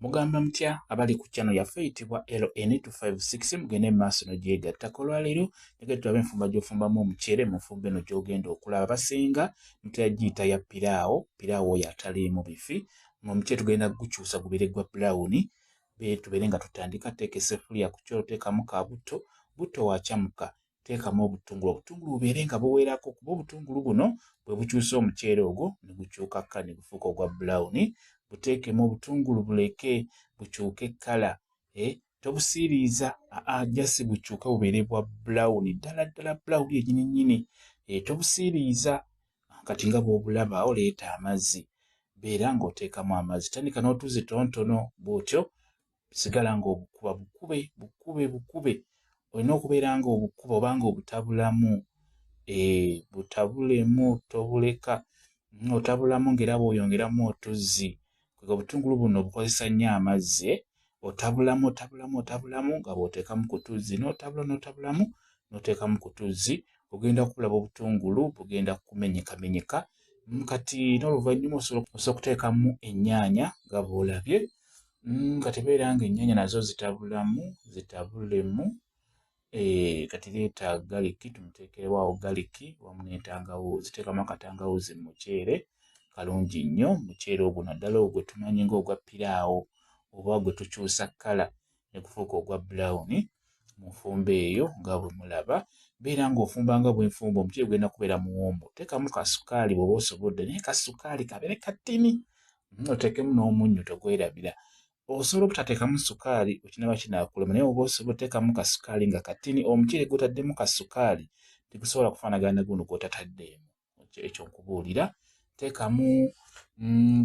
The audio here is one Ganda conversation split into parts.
Mugamba mutya abali ku channel yaffe eyitibwa LN256? Mugende mu maaso nogyegattako. Olwaleero njagala tulabe enfumba gy'ofumbamu omuceere. Mu nfumba eno gy'ogenda okulaba, basinga mutera giyita ya piraawo. Piraawo oyo ataliimu bifi. Omuceere tugenda kugukyusa gubeere gwa bulawuni. Tubeere nga tutandika, teeka essefuliya ku kyoto, teekamu ka butto. Butto wakyamuka, teekamu obutungulu. Obutungulu bubeere nga buwerako, kuba obutungulu buno bwe bukyusa omuceere ogwo ne gukyuka kka ne gufuuka ogwa bulawuni. Buteekemu obutungulu, buleke bukyuke kkala, eh, tobusiiriiza, aa, just bukyuke bubeere bwa bulawuni ddala ddala, bulawuni yennyini nnyini, eh, tobusiiriiza. Kati nga bw'obulaba, oleeta amazzi, beera ng'oteekamu amazzi, tandika n'otuzzi tontono bw'otyo, sigala ng'obukuba, bukube, bukube, bukube. Olina okubeera ng'obukuba oba ng'obutabulamu, eh, butabulemu, tobuleka, otabulamu ng'era bw'oyongeramu otuzzi. Kwega obutungulu buno obukozesa nnyo amazzi. Otabulamu, otabulamu, otabulamu nga bw'oteekamu ku tuzzi, n'otabula, n'otabulamu, n'oteekamu ku tuzzi. Ogenda kulaba obutungulu bugenda kumenyekamenyeka. Kati n'oluvannyuma osobola okuteekamu ennyaanya nga bw'olabye. Kati beera nga ennyaanya nazo zitabulamu, zitabulemu. Eh, kati leeta galiki, tumuteekerewo awo galiki wamu n'entangawuuzi. Teekamu akatangawuuzi mu muceere, kalungi nnyo muceere ogwo, naddala ogwo gwe tumanyi ng'ogwa piraawo oba gwe tukyusa kkala ne gufuuka ogwa bulawuni. Mu nfumba eyo nga bwe mulaba, beera ng'ofumba nga bwe nfumba, omuceere gugenda kubeera muwoomu. Teekamu kasukaali bw'oba osobodde, naye kasukaali kabeere katini, oteekemu n'omunnyo, togwerabira. Osobola obutateekamu sukaali okinaba kinaakulema, naye oba osobola oteekamu kasukaali nga katini. Omuceere gw'otaddemu kasukaali tegusobola kufaanagana na guno gw'otataddeemu, ekyo nkubuulira. Teekamu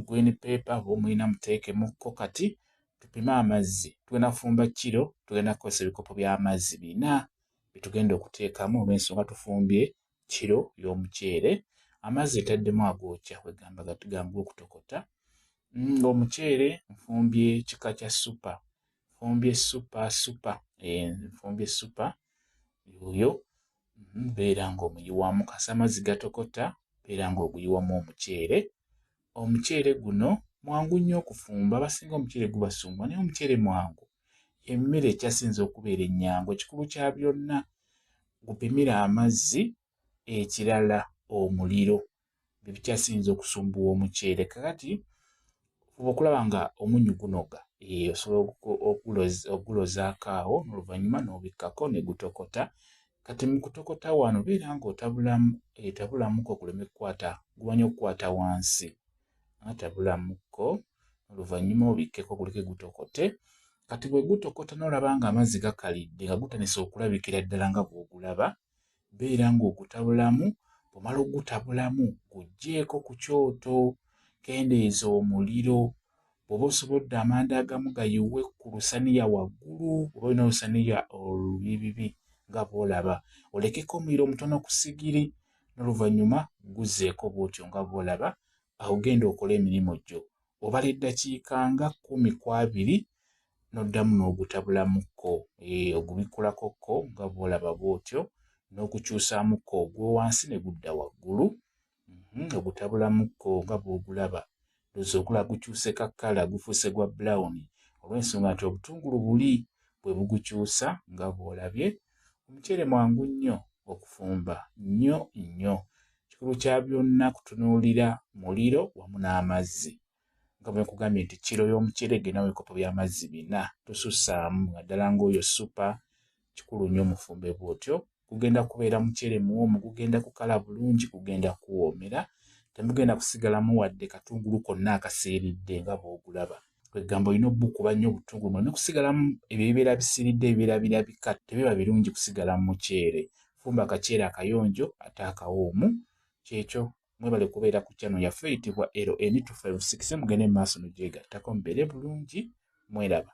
green pepper oba omulina, muteekemukko. Kati tupime amazzi. Tugenda kufumba kiro, tugenda kukozesa ebikopo by'amazzi 4 byetugenda okuteekamu, olw'ensonga tufumbye kiro y'omuceere. Amazzi ntaddemu agookya, kwegamba gangu okutokota. Omuceere nfumbye kika kya super, nfumbye super, super, eh, nfumbye super yoyo. Beera ng'omuyiwamu kasa amazzi gatokota, beera ng'oguyiwamu omuceere. Omuceere guno mwangu nnyo okufumba. Abasinga omuceere gubasumbuwa, naye omuceere mwangu, emmere ekyasinze okubeera ennyangu. Ekikulu kya byonna, gupimire amazzi, ekirala omuliro, bye bikyasinze okusumbuwa omuceere. Kakati fuba okulaba nga omunnyu gunoga, osobola okugulozaako awo, n'oluvannyuma n'obikkako ne gutokota. Kati mu kutokota wano beera ng'otabulamu, tabulamuko guleme kukwata, gumanyi okukwata wansi. Tabulamuko, oluvannyuma obikkeko, guleke gutokote. Kati bwe gutokota n'olaba nga amazzi gakalidde, nga gutandise okulabikira ddala nga bw'ogulaba, beera ng'ogutabulamu. Bw'omala ogutabulamu, guggyeeko ku kyoto, kendeeza omuliro. Bw'oba osobodde, amanda agamu gayiwe ku lusaniya waggulu, oba olina olusaniya olubibibi nga bw'olaba, olekeko omuliro mutono ku sigiri, n'oluvannyuma guzzeeko bw'otyo nga bw'olaba. Awo genda okole emirimu gyo. Obala eddakiika nga 10 ku 20, n'oddamu n'ogutabulamuko, ogubikkulakokko nga bw'olaba bw'otyo, n'ogukyusaamukko ogw'owansi ne gudda waggulu. Ogutabulamuko nga bw'ogulaba. Ndowooza ogulaba gukyuse ka kkala, gufuuse gwa bulawuni, olw'ensonga nti obutungulu buli bwe bugukyusa nga bw'olabye. Omuceere mwangu nnyo okufumba, nnyo nnyo. Kikulu kya byonna kutunuulira muliro wamu n'amazzi. Nga bwe nkugambye nti kiro y'omuceere egenda mu bikopo by'amazzi 4, tosussaamu, naddala ng'oyo super. Kikulu nnyo mufumbe bw'otyo. Gugenda kubeera muceere muwoomu, gugenda kukala bulungi, gugenda kuwoomera, temugenda kusigalamu wadde katungulu konna akasiiridde nga bw'ogulaba. Kwegamba olina obukuba nnyo obutungulu muleme kusigalamu. Ebyo ebibeera bisiiridde, ebibeera birabika, tebiba birungi kusigala mu muceere. Fumba akaceere akayonjo ate akawoomu. Kyekyo. Mwebale kubeera ku channel yaffe eyitibwa LN256. Mugende mu maaso nogyegattako, mubeere bulungi, mweraba.